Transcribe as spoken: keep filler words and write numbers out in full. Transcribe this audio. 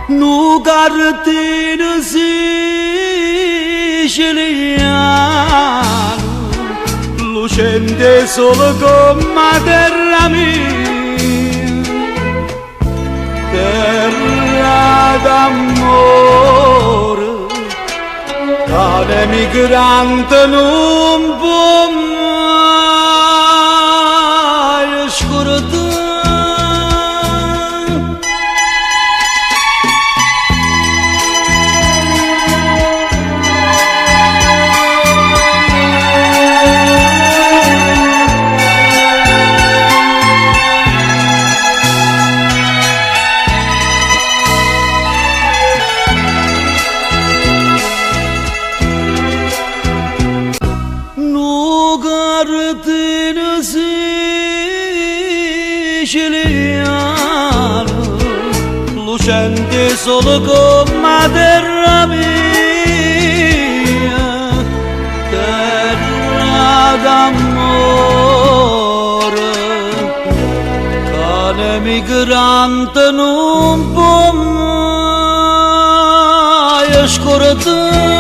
Nu cardinu sicilianu, lucenti e sulu comu a terra mia, terra d'amuri, ca l'emigranti nun pò mai scurdari. Nu cardinu sicilianu, lucenti sulu comu a terra mia, terra d'amuri, ca l'emigranti nun pò mai scurdari.